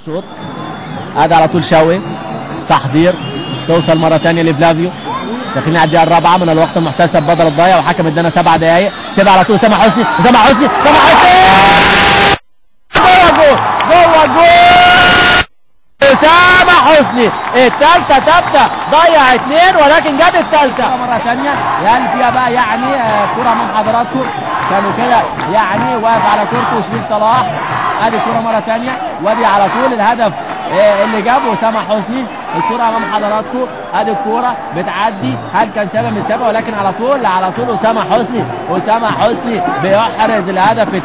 الشوط ادي على طول شوقي، تحضير، توصل مرة ثانية لفلافيو، داخلين على الدقيقة الرابعة من الوقت المحتسب بدل الضايع، وحكم ادانا 7 دقائق. سيب على طول اسامة حسني، اسامة حسني، اسامة حسني جوه جول، جوه جول، اسامة حسني الثالثة ثابتة، ضيع 2 ولكن جاب الثالثة مرة ثانية. هل فيها بقى يعني كره من حضراتكم كانوا كده يعني واقف على كورته شريف صلاح. ادي كره مرة ثانية، وادي على طول الهدف اللي جابه اسامة حسني. الكره امام حضراتكم، ادي الكورة بتعدي، هل كان سبب من السبب؟ ولكن على طول على طول اسامة حسني، اسامة حسني بيحرز الهدف.